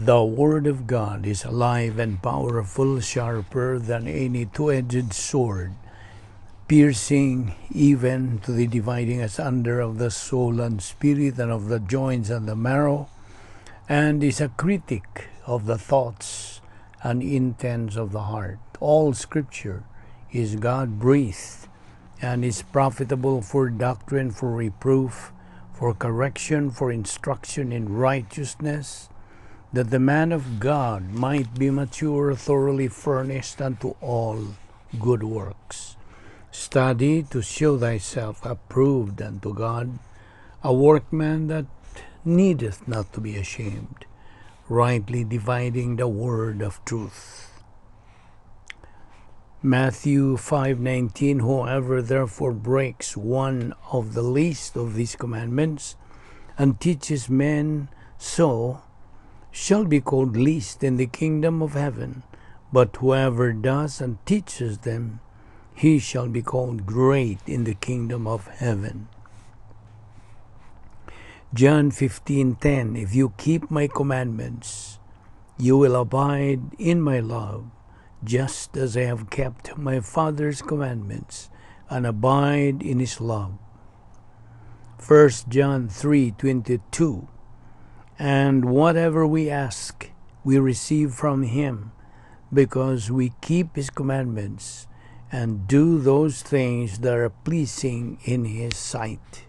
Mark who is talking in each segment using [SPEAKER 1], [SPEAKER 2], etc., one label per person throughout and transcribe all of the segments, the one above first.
[SPEAKER 1] The Word of God is alive and powerful, sharper than any two-edged sword, piercing even to the dividing asunder of the soul and spirit and of the joints and the marrow, and is a critic of the thoughts and intents of the heart. All Scripture is God-breathed and is profitable for doctrine, for reproof, for correction, for instruction in righteousness, that the man of God might be mature, thoroughly furnished unto all good works. Study to show thyself approved unto God, a workman that needeth not to be ashamed, rightly dividing the word of truth. Matthew 5:19. Whoever therefore breaks one of the least of these commandments and teaches men so shall be called least in the kingdom of heaven, but whoever does and teaches them, he shall be called great in the kingdom of heaven. John 15:10. If you keep my commandments, you will abide in my love, just as I have kept my Father's commandments and abide in his love. 1 John 3:22. And whatever we ask, we receive from him, because we keep his commandments and do those things that are pleasing in his sight.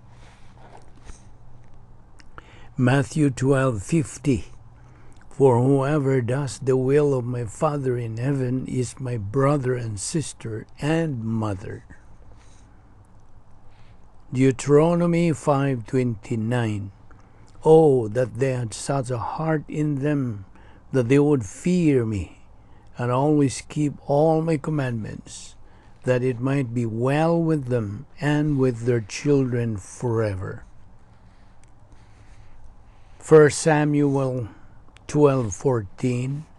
[SPEAKER 1] Matthew 12:50. For whoever does the will of my Father in heaven is my brother and sister and mother. Deuteronomy 5:29. Oh, that they had such a heart in them that they would fear me and always keep all my commandments, that it might be well with them and with their children forever. 1 Samuel 12:14.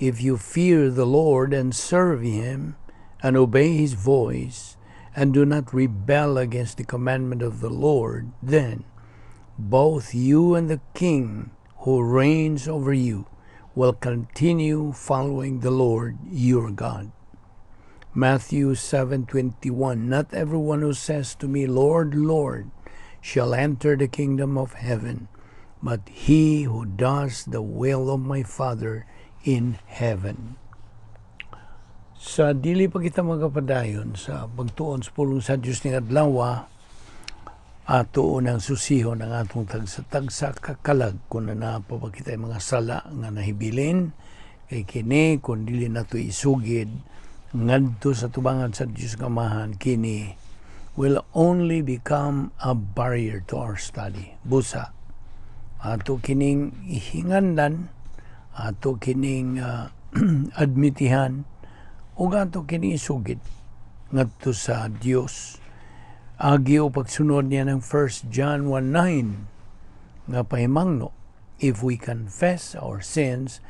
[SPEAKER 1] If you fear the Lord and serve him and obey his voice and do not rebel against the commandment of the Lord, then both you and the king who reigns over you will continue following the Lord your God. Matthew 7:21. Not everyone who says to me, 'Lord, Lord,' shall enter the kingdom of heaven, but he who does the will of my Father in heaven. Sa dili pa kita magapadayon sa pagtuon sa pulong sa Dios ning adlaw, ato unang susihon ang atong tagsa-tagsa kakalag kung naa pa ba kita mga sala nga nahibilin, kay kini kung dili nato isugid ngadto sa tubangan sa Dios nga Amahan, kini will only become a barrier to our study. Busa ato kining ihingandan, ato kining admitihan ug ato kini isugid ngadto sa Dios agi o pagsunod niya ng 1 John 1:9 nga pahimangno, "If we confess our sins,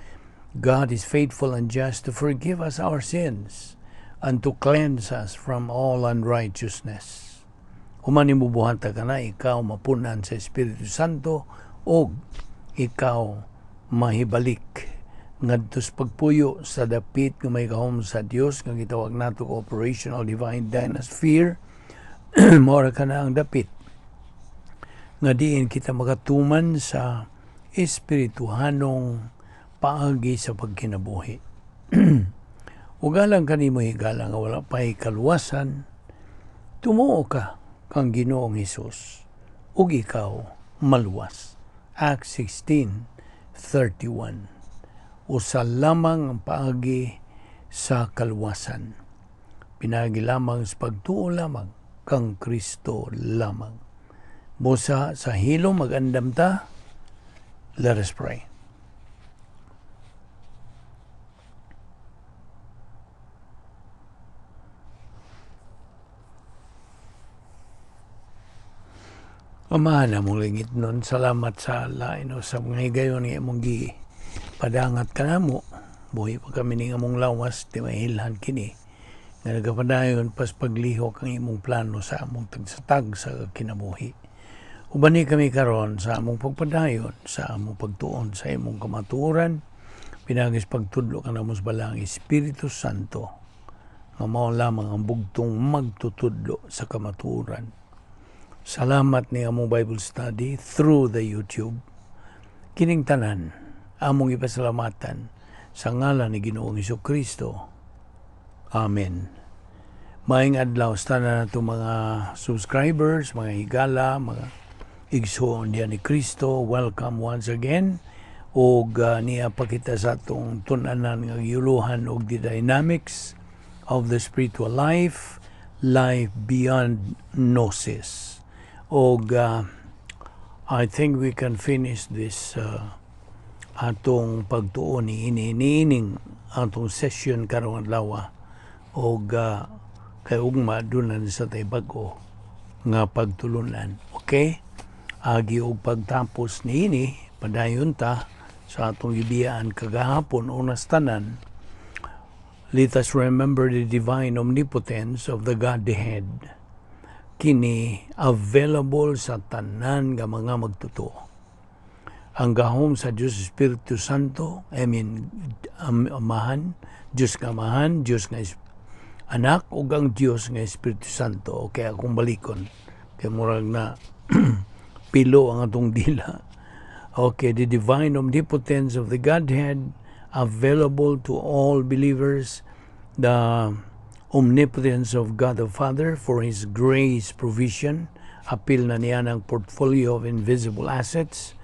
[SPEAKER 1] God is faithful and just to forgive us our sins and to cleanse us from all unrighteousness." Human nimo buhata kana, ikaw mapunan sa Espiritu Santo og ikaw mahibalik ngadto sa pagpuyo sa dapit nga may gahom sa Dios nga gitawag nato operational divine dynasphere. Mao ra kana ang dapit nga diin kita makatuman sa espirituhanong paagi sa pagkinabuhi. Ug alang kanimo, higala, nga wala pa'y kaluwasan, tumuo ka kang Ginoong Hesus ug ikaw maluwas. Acts 16:31. Usa lamang ang paagi sa kaluwasan. Pinagi lamang sa pagtuo lamang kang Kristo lamang. Busa sa hilom magandam ta. Let us pray. Ama namong langitnon, salamat sa lain sa mga higayon nga imong gi padangat kanamo. Buhi pa kami ning among lawas, di mahilhan kini nga nagapadayon pas paglihok ang imong plano sa among tagsa-tagsa kinabuhi. Ubani kami karon sa among pagpadayon, sa among pagtuon sa imong kamatuoran, pinaagi sa pagtudlo kanamo sa Balaang Espiritu Santo, nga mao lamang ang bugtong magtutudlo sa kamatuoran. Salamat ni among Bible study through the YouTube. Kining tanan, among ipasalamatan sa ngalan ni Ginoong Kristo. Amen. Maayong adlaw sa tanan nato mga subscribers, mga higala, mga igsoon diha ni Kristo. Welcome once again. Og niya pakita sa atong tun-anan nga giyuluhan og the dynamics of the spiritual life, life beyond gnosis. Og I think we can finish this atong pagtuon ni ini niining atong session karong adlaw og kay ugma dunan sa tay bag-o nga pagtulunan. Okay? Agi og pagtapos niini, padayon ta sa atong gibiyaan kagahapon. Unas tanan, let us remember the divine omnipotence of the Godhead. Kini available sa tanan nga mga magtotoo. Ang gahom sa Diyos Espiritu Santo, I mean, Amahan, Diyos nga Amahan, Diyos nga Anak, ug ang Diyos nga Espiritu Santo. Okay, akong balikon. Kay murag na pilo ang atong dila. Okay, the divine omnipotence of the Godhead available to all believers, the omnipotence of God the Father for His grace provision, apil na niya ng portfolio of invisible assets,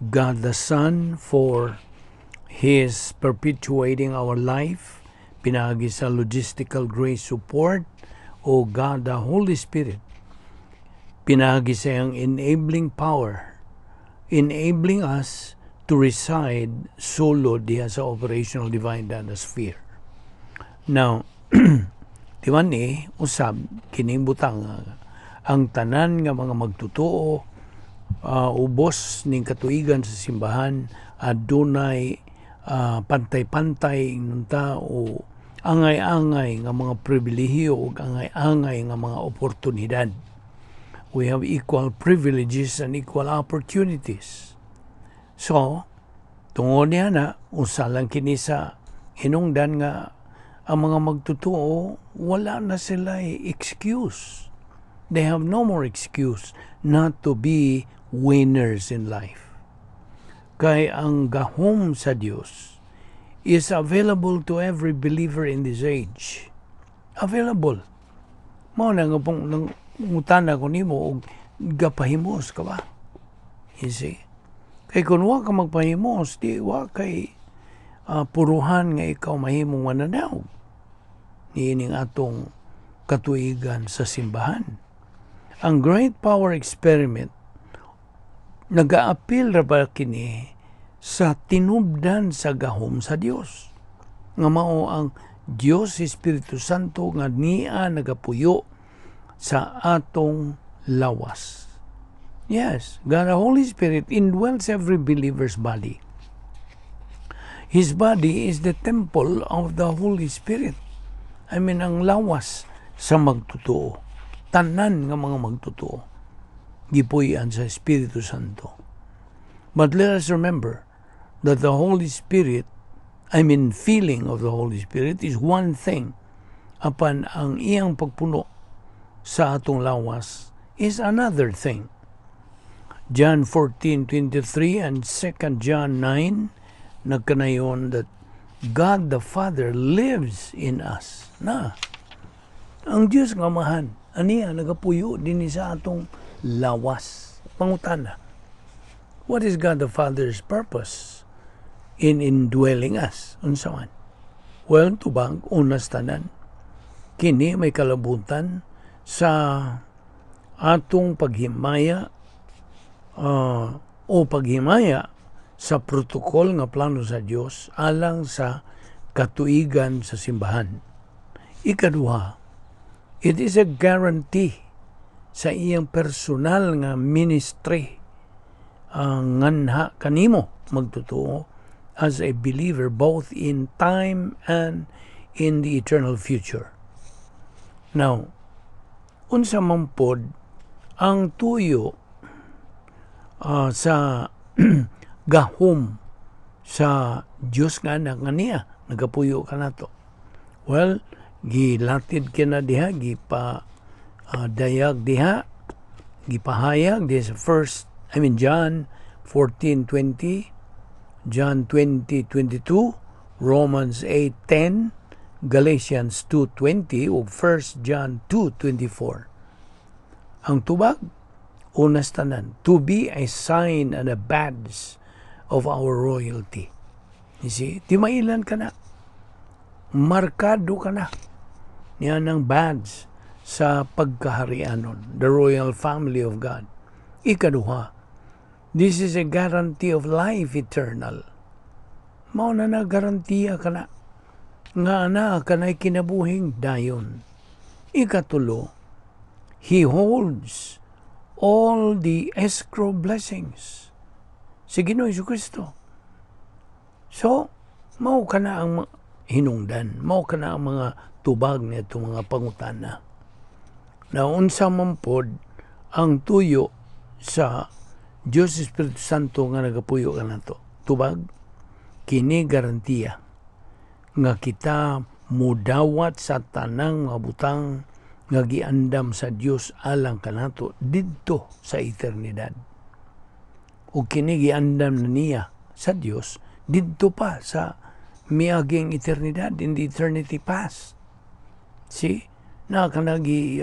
[SPEAKER 1] God the Son for His perpetuating our life, pinaagi sa logistical grace support, o God the Holy Spirit, pinaagi sa iyang enabling power, enabling us to reside solo diha sa operational divine dana sphere. Now, di man ni, usab, kining butang, ang tanan nga mga magtotoo, ubos ning katuigan sa simbahan, adunay pantay-pantay nunta o angay-angay nga mga pribilehiyo ug angay-angay nga mga oportunidad. We have equal privileges and equal opportunities. So, tungod niya na, usa lang kini sa hinungdan nga ang mga magtotoo, wala na sila excuse. They have no more excuse not to be winners in life. Kay ang gahom sa Dios is available to every believer in this age. Available. Mao na nga pong nang ngutana ko nimo og gapahimos ka ba? You see? Kay kung wa ka magpahimos, di wa kay puruhan nga ikaw mahimong mananaw niining atong katuigan sa simbahan. Ang Great Power Experiment nagaapil ra ba kini sa tinubdan sa gahom sa Dios nga mao ang Dios Espiritu Santo nga niya nagapuyo sa atong lawas. Yes, God the Holy Spirit indwells every believer's body. His body is the temple of the Holy Spirit. I mean, ang lawas sa magtotoo. Tanan nga mga magtotoo. Gipuy-an sa Espiritu Santo. But let us remember that the Holy Spirit, I mean, feeling of the Holy Spirit is one thing. Apan ang iyang pagpuno sa atong lawas is another thing. John 14:23 and 2 John 9 nagkanayon that God the Father lives in us. Na, ang Diyos nga Amahan, aniya nagapuyo dinhi sa atong lawas. Pangutana, what is God the Father's purpose in indwelling us? Unsa man? Well, tubag, unas tanan, kini may kalabutan sa atong paghimaya o paghimaya sa protocol nga plano sa Dios alang sa katuigan sa simbahan. Ikaduha, it is a guarantee sa iyang personal nga ministry nganha kanimo magtotoo as a believer both in time and in the eternal future. Now, unsa man pod ang tuyo Sa gahom sa Dios nga Anak nga niya nagapuyo kanato. Well, gilatid kina diha, gipa dayag diha, gipahayag diha sa first, I mean, John 14:20, John 20:22, Romans 8:10, Galatians 2:20 ug 1 John 2:24. Ang tubag, unas tanan, to be a sign and a badge of our royalty. You see, timailan ka na. Markado ka na. Yan ang badge sa pagkaharianon, the royal family of God. Ikaduha, this is a guarantee of life eternal. Mao na na garantiya ka na nga ana kanay kinabuhing dayon. Ikatulo, He holds all the escrow blessings. Si Ginoo Kristo. So, mao kana ang hinungdan, mao kana ang mga tubag nito mga pangutana. Na unsa man pod ang tuyo sa Dios Espiritu Santo nga nagapuyo kanato? Tubag, kini garantiya nga kita mudawat sa tanang mga butang nga giandam sa Dios alang kanato didto sa eternidad. Ug kini giandam na niya sa Dios didto pa sa miaging eternidad, in the eternity past. See? Na kanagi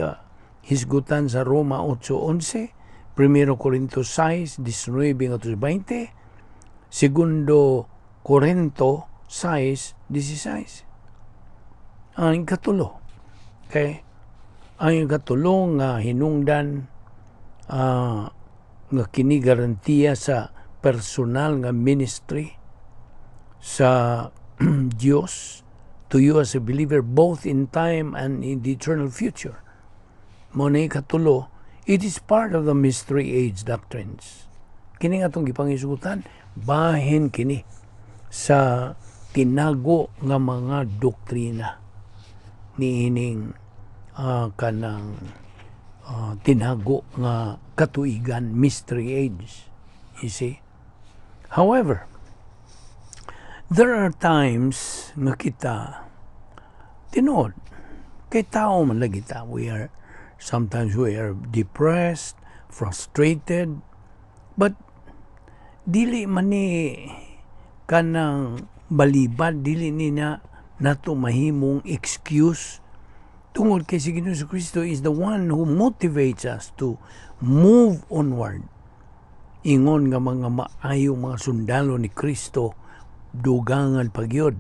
[SPEAKER 1] hisgutan sa Roma 8:11, 1 Corinto 6:19 ngadto 20, Segundo Corinto 6:16. Ang ikatulo. Okay? Ang ikatulo nga hinungdan nga kini garantiya sa personal nga ministry sa Dios to you as a believer, both in time and in the eternal future. Mao na ikatulo, it is part of the mystery age doctrines. Kini nga atong gipangisgutan, bahin kini sa tinago nga mga doktrina niining kanang tinago nga katuigan, mystery age. You see? However, there are times nga kita tinuod kay tao man lagi ta, we are sometimes we are depressed, frustrated, but dili man ni kanang balibad, dili ni na nato mahimong excuse tungod kay si Ginoong Kristo is the one who motivates us to move onward ingon nga mga maayong mga sundalo ni Kristo, dugangan pagyud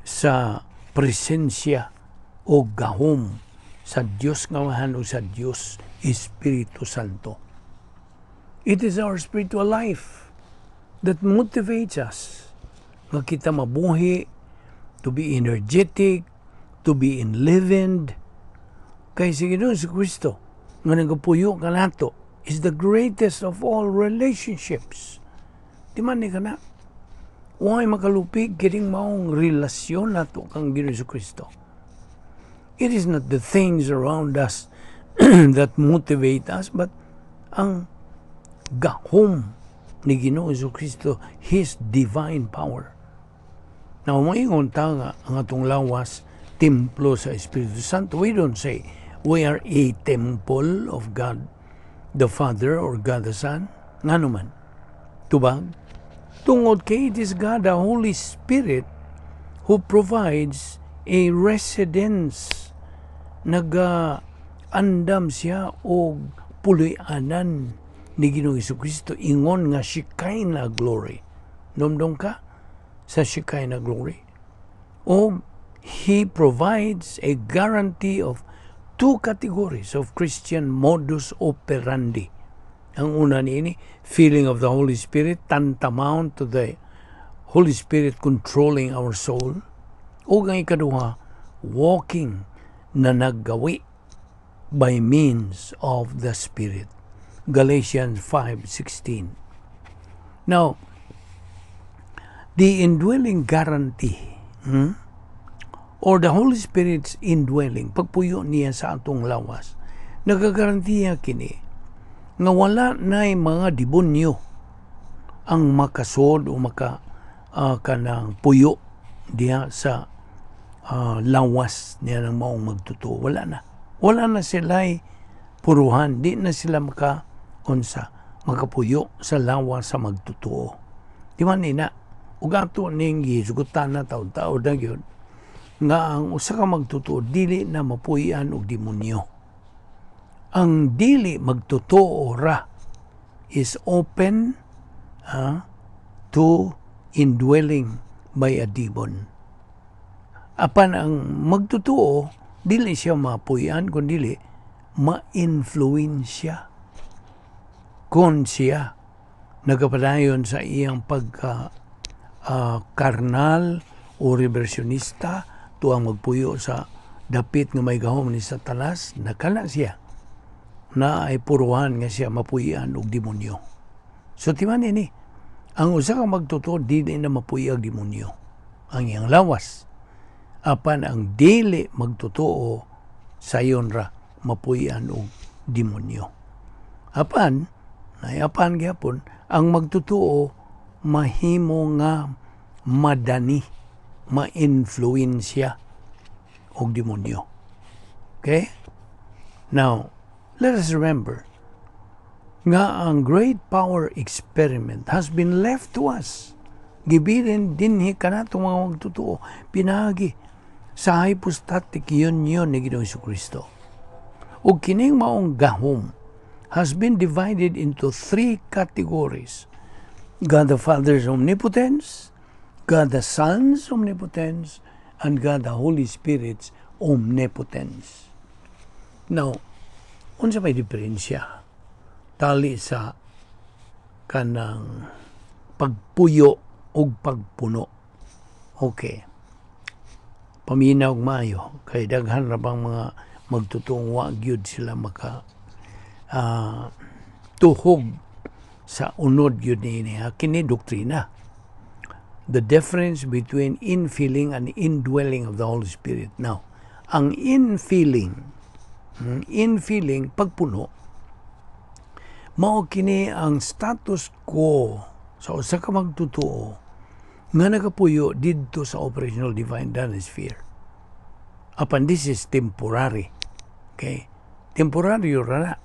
[SPEAKER 1] sa presensya o gahom sa Dios nga Amahan o sa Dios Espiritu Santo. It is our spiritual life that motivates us nga kita mabuhi, to be energetic, to be enlivened. Kay si Ginoong Kristo nga nagapuyo kanato is the greatest of all relationships. Di man ni kana? Way makalupig kining maong relasyon nato kang Ginoong Kristo. It is not the things around us that motivate us, but ang gahom ni Ginoo Kristo, His divine power. Now, moingon ta nga ang atong lawas templo sa Espiritu Santo. We don't say we are a temple of God the Father or God the Son. Ngano man? Tubag? Tungod kay it is God the Holy Spirit who provides a residence. Naga andam siya og puloy-anan ni Ginoong Kristo ingon nga Shekinah glory. Nomdom ka sa Shekinah glory. O He provides a guarantee of two categories of Christian modus operandi. Ang una niini, filling of the Holy Spirit, tantamount to the Holy Spirit controlling our soul. O ang ikaduha, walking na naggawi by means of the Spirit. Galatians 5:16. Now, the indwelling guarantee, or the Holy Spirit's indwelling, pagpuyo niya sa atong lawas, nagagarantiya kini Nga wala na'y mga demonyo ang makasod o maka kanang puyo diha sa lawas niya ng maong magtotoo. Wala na. Wala na sila'y puruhan. Di na sila maka unsa makapuyo sa lawas sa magtotoo. Di man nina? Ug ato ning gisugutan na taon-taon na gyud nga ang usa ka magtotoo dili na mapuy-an og demonyo. Ang dili magtotoo ra is open to indwelling by a demon. Apan ang magtotoo, dili siya mapuy-an kun dili ma-influensya kung siya nagapadayon sa iyang pagka karnal o reversionista, tuang magpuyo sa dapit nga may gahom ni Satanas, nakala siya na ay puruhan nga siya mapuy-an og demonyo. So timan ini, ang usa ka magtotoo dili na mapuy og demonyo ang iyang lawas. Apan ang dili magtotoo, sayon ra mapuy-an og demonyo. Apan, apan gyapon, ang magtotoo mahimo nga madani, ma-influensya og demonyo. Okay? Now, let us remember nga ang great power experiment has been left to us. Gibilin dinhi kanato mga magtotoo pinaagi sa hypostatic union ni Ginoong Kristo. Ug kining maong gahom has been divided into three categories: God the Father's omnipotence, God the Son's omnipotence, and God the Holy Spirit's omnipotence. Now, unsa may diferensya tali sa kanang pagpuyo ug pagpuno? Okay. Paminaw og maayo kay daghan ra bang mga magtutuong wa gyud sila maka tuhog sa unod gyud niini ha. Kini doktrina. The difference between infilling and indwelling of the Holy Spirit. Now, ang infilling, infilling, pagpuno, mao kini ang status quo sa usa ka magtotoo nga nagapuyo didto sa operational divine sphere. Apan this is temporary. Okay? Temporary ra na.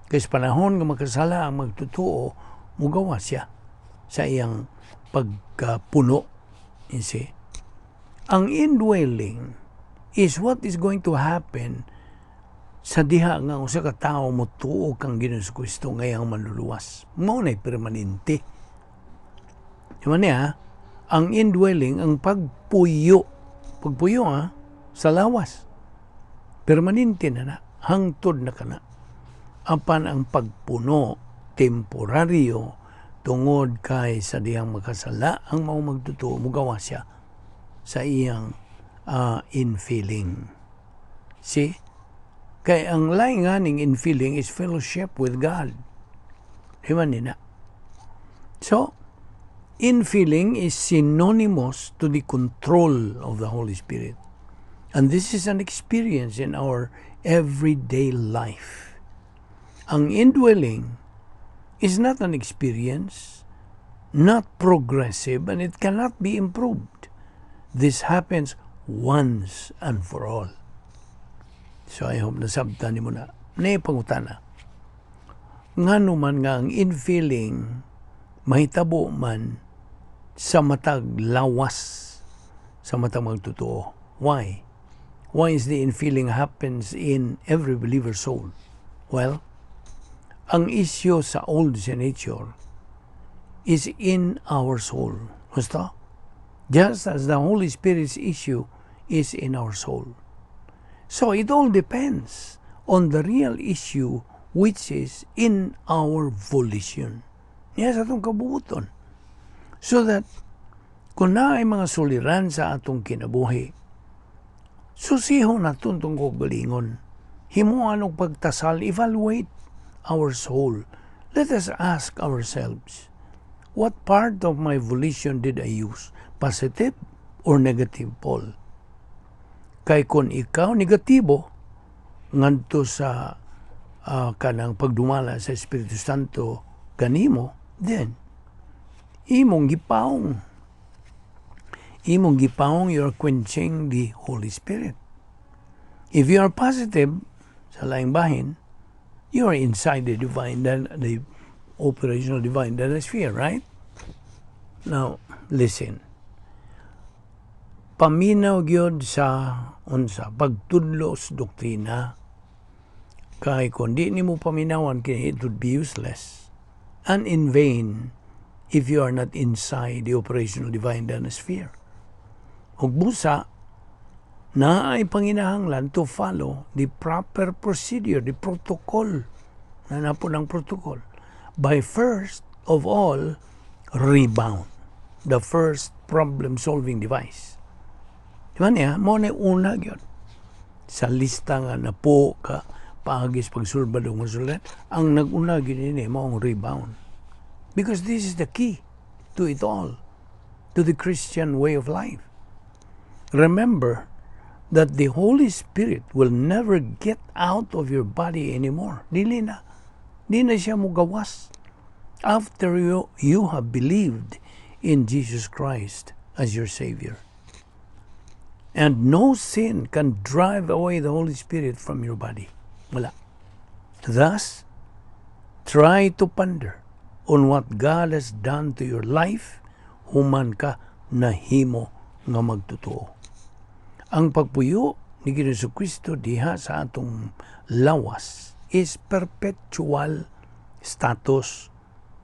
[SPEAKER 1] Kay sa panahon nga makasala ang magtotoo, mugawa siya sa iyang pagkapuno. You see? Ang indwelling is what is going to happen sa diha nga usa ka tawo motuo kang Ginoong Kristo nga iyang manluluwas. Mao na'y permanente. Di ba niya? Ang indwelling, ang pagpuyo. Pagpuyo ha, sa lawas. Permanente na na. Hangtod na kana. Apan ang pagpuno, temporaryo, tungod kay sa dihang makasala ang mao magtotoo, mugawa siya sa iyang infilling. See? Kay ang laing nganing infilling is fellowship with God. Di ba nina? So, infilling is synonymous to the control of the Holy Spirit. And this is an experience in our everyday life. Ang indwelling is not an experience, not progressive, and it cannot be improved. This happens once and for all. So I hope nasabtan nimo na. Naay pangutana. Ngano man nga ang infilling mahitabo man sa matag lawas, sa matag magtotoo? Why? Why is the infilling happens in every believer's soul? Well, ang issue sa old nature is in our soul. Gusto? Just as the Holy Spirit's issue is in our soul. So it all depends on the real issue, which is in our volition. Niya sa atong kabubuton. So that kung naay mga suliran sa atong kinabuhi, susihon naton atong kaugalingon. Himuan og pagtasal, evaluate our soul. Let us ask ourselves, what part of my volition did I use? Positive or negative, Paul? Kay kung ikaw negatibo, ngadto sa Kanang pagdumala sa Espiritu Santo kanimo, then imong gipaong. Imong gipaong, you are quenching the Holy Spirit. If you are positive, sa laing bahin, you are inside the divine, then the operational divine sphere, right? Now, listen. Paminaw gyud sa unsa pagtudlo sa doktrina kay kung di nimo paminawan kini, it would be useless and in vain if you are not inside the operational divine sphere. Ug busa naay panginahanglan to follow the proper procedure, the protocol na napo ng protocol by first of all rebound, the first problem solving device. Di ba niya? Mao na una gyud sa lista nga napo ka paagi sa pagsulbad og mga. Ang nag-una gyud ini mao ang rebound. Because this is the key to it all, to the Christian way of life. Remember that the Holy Spirit will never get out of your body anymore. Dili na. Di na siya mugawas after you have believed in Jesus Christ as your Savior. And no sin can drive away the Holy Spirit from your body. Wala. Thus, try to ponder on what God has done to your life human ka nahimo nga magtotoo. Ang pagpuyo ni Ginoong Kristo diha sa atong lawas is perpetual status,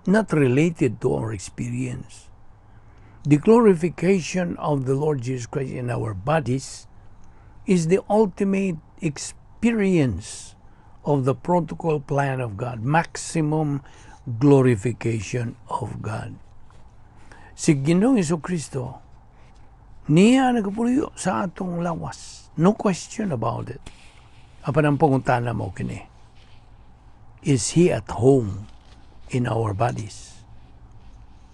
[SPEAKER 1] not related to our experience. The glorification of the Lord Jesus Christ in our bodies is the ultimate experience of the protocol plan of God, maximum glorification of God. Si Ginoong Kristo, niya nagapuyo sa atong lawas. No question about it. Apan ang pangutana mao kini: is He at home in our bodies?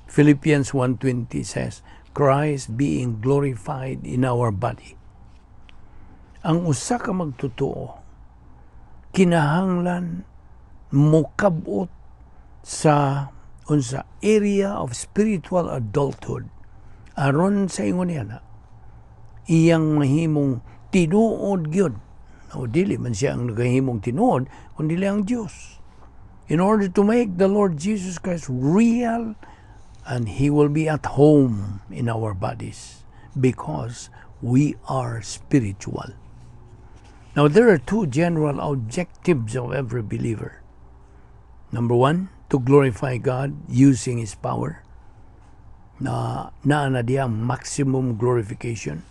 [SPEAKER 1] Philippians 1:20 says, "Christ being glorified in our body." Ang usa ka magtotoo kinahanglan mokab-ot sa unsa area of spiritual adulthood aron sa ingon niya na iyang mahimong tinuod gyud o dili man siya ang nagahimong tinuod kundi ang Dios, in order to make the Lord Jesus Christ real, and He will be at home in our bodies because we are spiritual. Now, there are two general objectives of every believer. Number one, to glorify God using His power. Na naa na diya maximum glorification.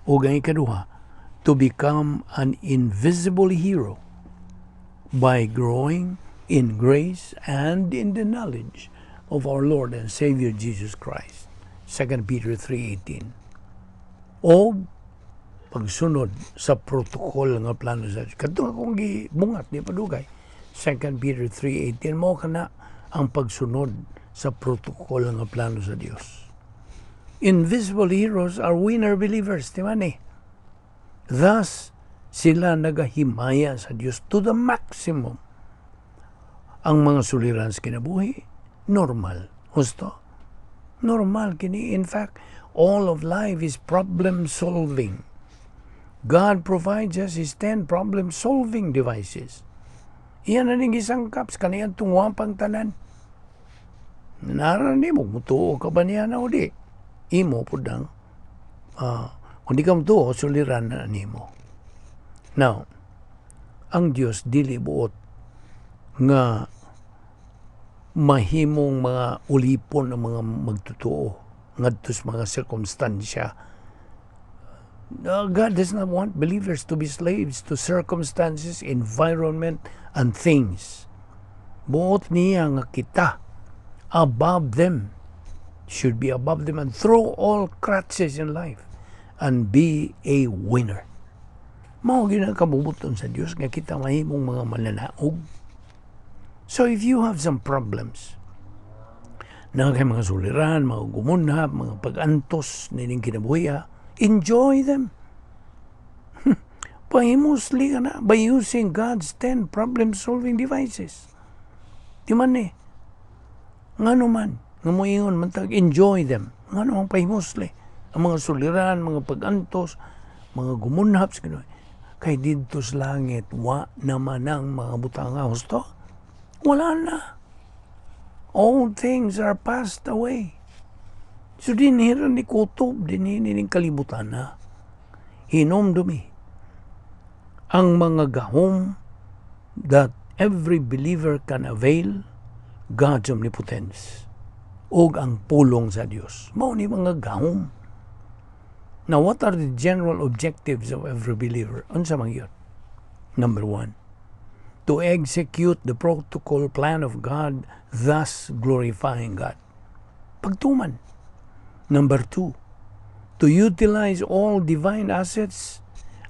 [SPEAKER 1] O ang ikaduha, to become an invisible hero by growing in grace and in the knowledge of our Lord and Savior Jesus Christ. 2 Peter 3:18. O pagsunod sa protocol nga plano sa Diyos. Kadto akong gibungat di pa dugay. 2 Peter 3:18 mao kana ang pagsunod sa protocol nga plano sa Dios. Invisible heroes are winner believers, di ba ni? Thus, sila nagahimaya sa Dios to the maximum. Ang mga suliran sa kinabuhi, normal. Husto? Normal kini. In fact, all of life is problem solving. God provides us His 10 problem-solving devices. Iyan na ning gisangkap sa kaniyang pang tanan. Nara nimo, mutuo ka ba niya na o di? Imo pud ang, kung di ka mutuo, suliran na nimo. Now, ang Dios dili buot nga mahimong mga ulipon ang mga magtotoo ngadto sa mga sirkumstansya. God does not want believers to be slaves to circumstances, environment, and things. Buot niya nga kita above them, should be above them and throw all crutches in life and be a winner. Mao gyud ang kabubut-on sa Dios nga kita mahimong mga mananaog. So if you have some problems, na kay mga suliran, mga gumunhap, mga pag-antos nining kinabuhiya, enjoy them. Pahimusli ka na by using God's 10 problem-solving devices. Di man eh. Ngano man, nga moingon man tag enjoy them. Ngano ang pahimusli? Ang mga suliran, mga pag-antos, mga gumunhaps, gano'n. Kay didto sa langit, wa naman ang mga butanga, husto? Wala na. All things are passed away. So dinhi ra ni kutob, dinhi ni kalibutan na. Hinumdumi ang mga gahom that every believer can avail, God's omnipotence ug ang pulong sa Dios. Mao ni mga gahom. Now, what are the general objectives of every believer? Unsa man gyud? Number one, to execute the protocol plan of God, thus glorifying God. Pagtuman. Number two, to utilize all divine assets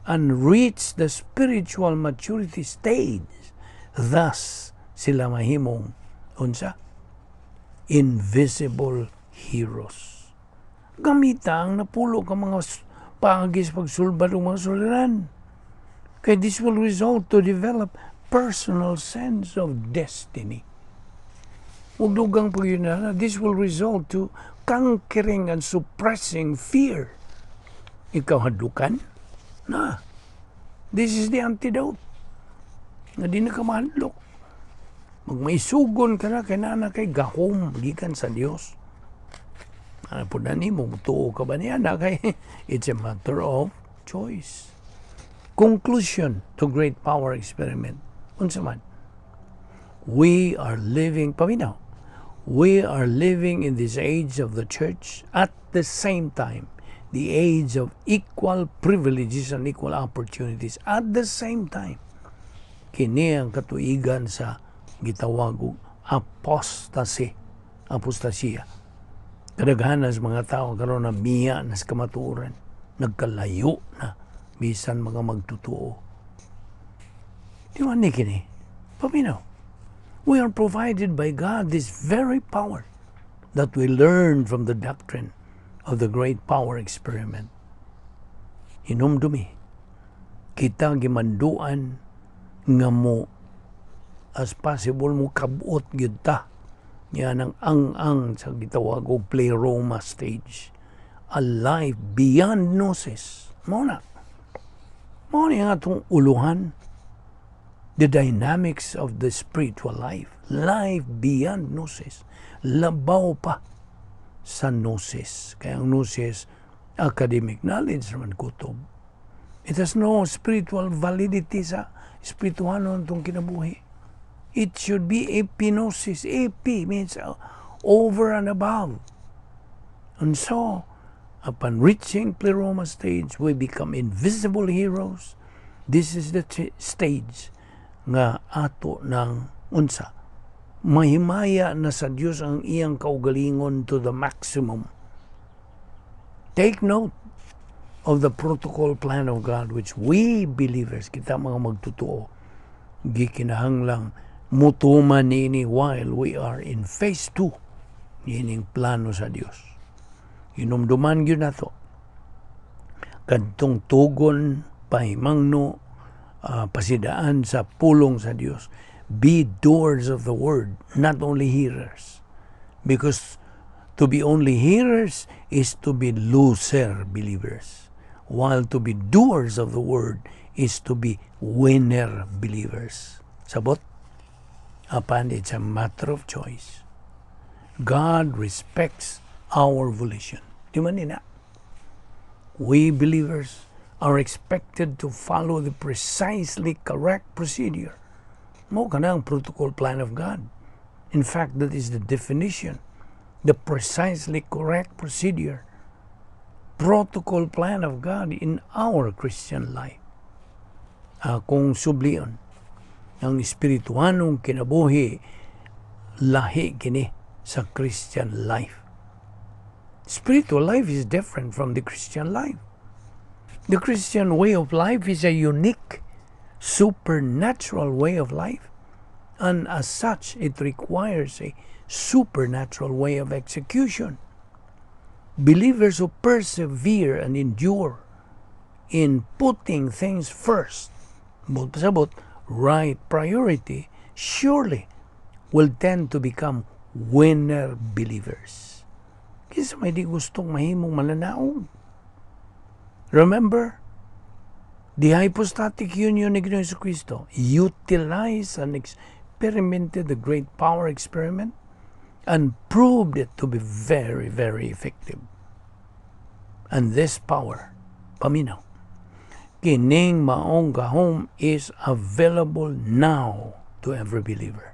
[SPEAKER 1] and reach the spiritual maturity stage. Thus, sila mahimong unsa? Invisible heroes. Gamita ang napulo ka mga paagi sa pagsulbad og mga suliran. Kay this will result to develop personal sense of destiny. Ug dugang pag yun na, this will result to conquering and suppressing fear. Ikaw hadlukan? Na. This is the antidote. Nga di na ka mahadlok. Magmaisugon ka na kay nana kay gahom gikan sa Dios. Ano po na nimo, mutuo ka ba niya na kay it's a matter of choice. Conclusion to Great Power Experiment. Unsa man? We are living, paminaw, we are living in this age of the church, at the same time, the age of equal privileges and equal opportunities. At the same time, kini ang katuigan sa gitawag og apostasy, apostasya. Kadaghanan sa mga tao karon na miya na sa kamatuoran, nagkalayo na bisan mga magtutuo. Di man ni kini? Paminaw. We are provided by God this very power that we learn from the doctrine of the Great Power Experiment. Hinumdumi, kita gimanduan nga mo as possible mo kabot gyud ta. Yan ang ang-ang sa gitawag og pleroma stage. A life beyond gnosis. Mao na. Mao ni ang atong uluhan. The dynamics of the spiritual life. Life beyond gnosis. Labaw pa sa gnosis. Kaya ang gnosis, academic knowledge naman kutob. It has no spiritual validity sa espirituhanon itong kinabuhi. It should be epignosis. Epi means over and above. And so, upon reaching pleroma stage, we become invisible heroes. This is the stage nga ato ng unsa. Mahimaya na sa Dios ang iyang kaugalingon to the maximum. Take note of the protocol plan of God which we believers, kita mga magtutuo, gikinahanglang mutuman niini while we are in phase 2 ining plano sa Dios. Hinumduman gyud nato kadtong tugon, pahimangno, pasidaan sa pulong sa Dios. Be doers of the word, not only hearers. Because to be only hearers is to be loser believers, while to be doers of the word is to be winner believers. Sabot? Apan it's a matter of choice. God respects our volition. Di man ni na? We believers are expected to follow the precisely correct procedure. Mao kana ang protocol plan of God. In fact, that is the definition. The precisely correct procedure. Protocol plan of God in our Christian life. Akong sublion, ang espirituanong kinabuhi lahi kini sa Christian life. Spiritual life is different from the Christian life. The Christian way of life is a unique, supernatural way of life. And as such, it requires a supernatural way of execution. Believers who persevere and endure in putting things first, buot pasabot, right priority, surely will tend to become winner believers. Kinsa may di gustong mahimong mananaog? Remember, the hypostatic union ni Ginoong Kristo utilized and experimented the great power experiment and proved it to be very, very effective. And this power, paminaw, kining maong gahom is available now to every believer.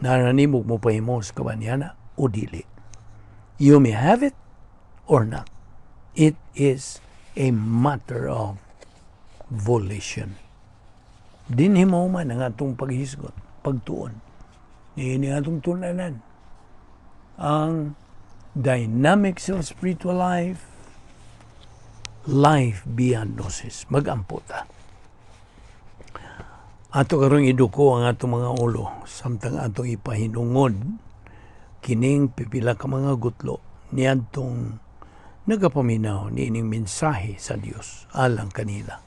[SPEAKER 1] Naa ra nimo mopahimos ka ba niana o dili. You may have it or not. It is a matter of volition. Dinhi mahuman ang atong paghisgot, pagtuon. Niini atong tun-anan ang dynamics of spiritual life, life beyond gnosis. Magampo ta. Ato karong iduko ang atong mga ulo samtang atong ipahinungod kining pipila ka mga gutlo niadtong nagapaminaw niining mensahe sa Dios alang kanila.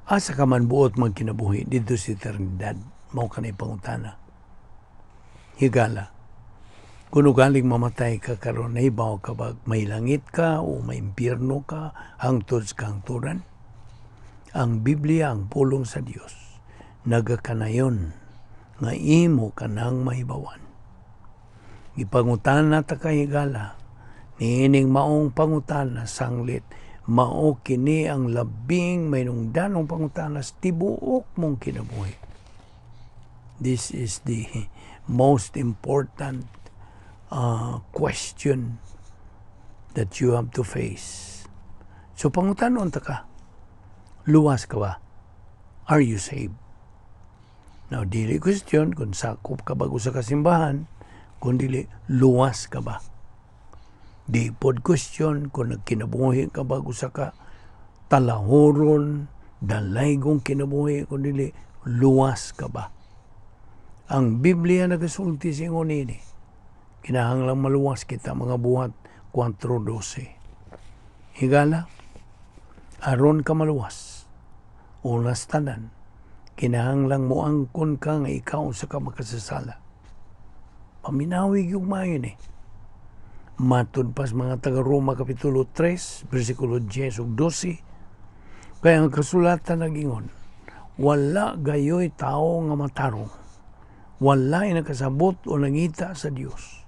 [SPEAKER 1] Asa ka man buot magkinabuhi didto sa eternidad? Mao kanay pangutana. Higala. Kung ugaling mamatay ka karon, nahibaw ka ba may langit ka o may impyerno ka hangtod sa kahangturan? Ang Biblia, ang pulong sa Dios, nagakanayon nga imo kanang mahibawan. Gipangutana ta ka, higala, niining maong pangutana sanglit mao kini ang labing mahinungdanong pangutana sa tibuok mong kinabuhi. This is the most important question that you have to face. So pangutanon ta ka, luwas ka ba? Are you saved? Now, dili question kung sakop ka ba sa kasimbahan, kung dili, luwas ka ba? Di pod question kung nagkinabuhi ka ba usa ka talahuron, dalaygong kinabuhi, kung dili, luwas ka ba? Ang Biblia nagasulti sa ingon ini. Kinahanglang maluwas kita, Mga Buhat 4:12. Higala, aron ka maluwas, unas tanan, kinahanglang moangkon ka nga ikaw usa ka makasasala. Paminawi yung maayo ni. Matud pas mga taga-Roma Kapitulo 3, versikulo 10 ug 12, kaya ang kasulatan nagingon, "Wala gayoy tao nga matarong. Walay nakasabot o nangita sa Dios.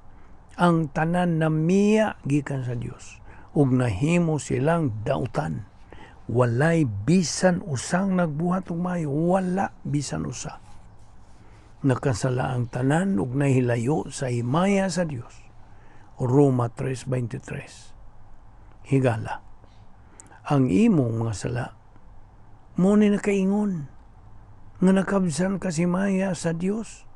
[SPEAKER 1] Ang tanan namiya gikan sa Dios ug nahimo silang dautan. Walay bisan usang nagbuhat og maayo, wala bisan usa. Nakasala ang tanan ug nahilayo sa himaya sa Dios." Roma 3:23. Higala, ang imong mga sala mao ni nakaingon nga nakabsan ka sa himaya sa Dios.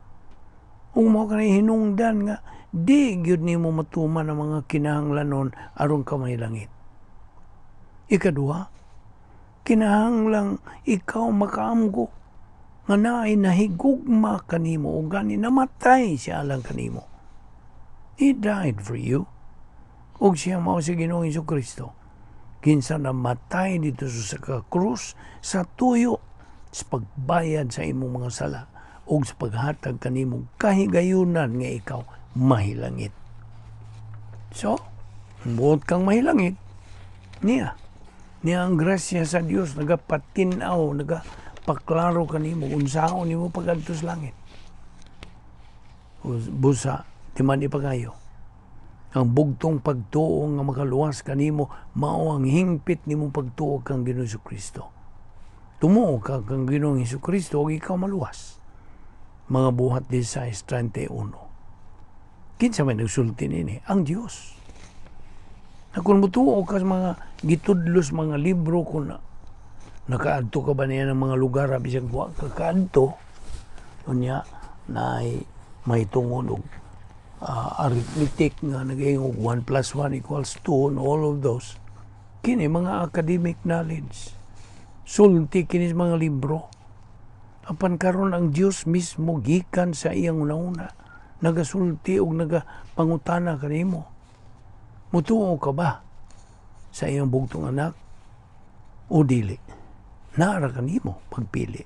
[SPEAKER 1] Ug mao kanay hinungdan nga di gyud nimo matuman ang mga kinahanglanon aron ka mahilangit. Ikaduha, kinahanglang ikaw makaamgo nga naay nahigugma kanimo ug gani namatay siya alang kanimo. He died for you. Ug siya mao si Ginoong Kristo. Kinsa namatay didto sa krus sa tuyo sa pagbayad sa imong mga sala ug sa paghatag kanimo kahigayunan nga ikaw mahilangit. So, buot kang mahilangit, niya. Niya ang grasya sa Dios nagapatin-aw, nagapaklaro kanimo unsaon nimo pagadto sa langit. Busa, di man ipagayo. Ang bugtong pagtuo nga makaluwas kanimo mao ang hingpit nimong pagtuo kang Ginoong Kristo. Tumuo ka kang Ginoong Kristo ug ikaw maluwas. Mga Buhat 16:31. Kinsa may nagsulti nini? Ang Dios. Na kung mutuo ka sa mga gitudlos mga libro, kung na, nakaadto ka ba niya ng mga lugar, bisag wa ka kaadto, unya na may tungod og arithmetic nga nag-ingog 1 plus 1 equals 2 and all of those, kini mga academic knowledge, sulti kini sa mga libro. Apan karon ang Dios mismo gikan sa iyang una-una nagasulti og nagapangutana kanimo, mutuo ka ba sa Sa iyang bugtong anak o dili? Naa ra kanimo pagpili.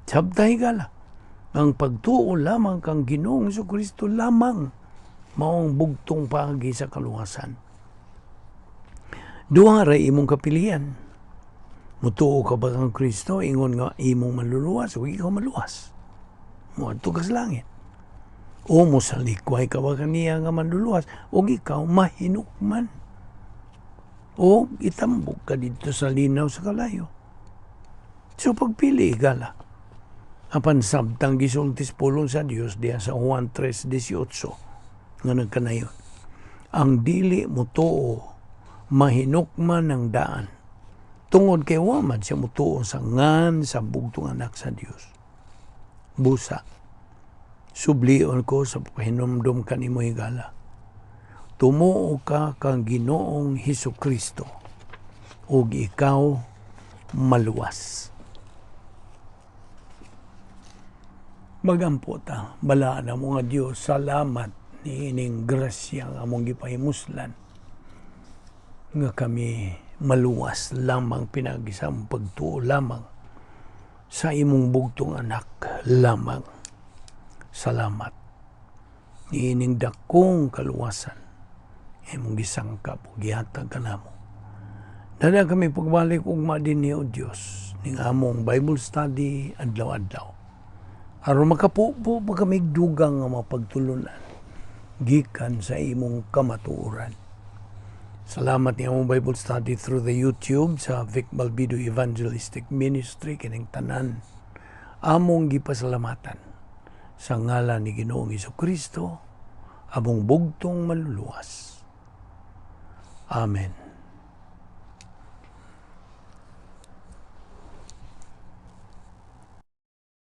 [SPEAKER 1] Sabta, higala. Ang pagtuo lamang kang Ginoong Kristo lamang maong bugtong paagi sa kaluwasan. Duha ra imong kapilian. Mutuo ka ba kang Kristo ingon nga imong manluluwas o ikaw maluwas? Moadto ka sa langit. O mosalikway ka ba kaniya nga manluluwas o ikaw mahinukman? O itambok ka didto sa linaw sa kalayo. So pagpili, higala. Apan sabtang gisulti sa pulong sa Dios diya sa Juan 3:18 nga nagkanayon. Ang dili mutuo mahinukman ang daan. Tungod kay wa man siya mutuo sa ngan sa bugtong anak sa Dios. Busa, sublion ko sa pahinumdom kanimo, higala. Tumuo ka kang Ginoong Hesus Kristo ug ikaw maluwas. Magampo ta. Balaan na nga Dios, salamat niining grasya nga among gipahimuslan nga kami maluwas lamang pinaagi sa among pagtuo lamang sa imong bugtong anak lamang. Salamat niining dakong kaluwasan imong gisangkap ug gihatag kanamo. Dala kami pagbalik ugma dinhi, O Dios, ning among Bible study adlaw-adlaw. Aron makapupo pa kami dugang nga mapagtulunan gikan sa imong kamatuoran. Salamat ni among Bible study through the YouTube sa Vic Balbido Evangelistic Ministry. Kining tanan among gipasalamatan sa ngalan ni Ginoong Kristo, among bugtong manluluwas. Amen.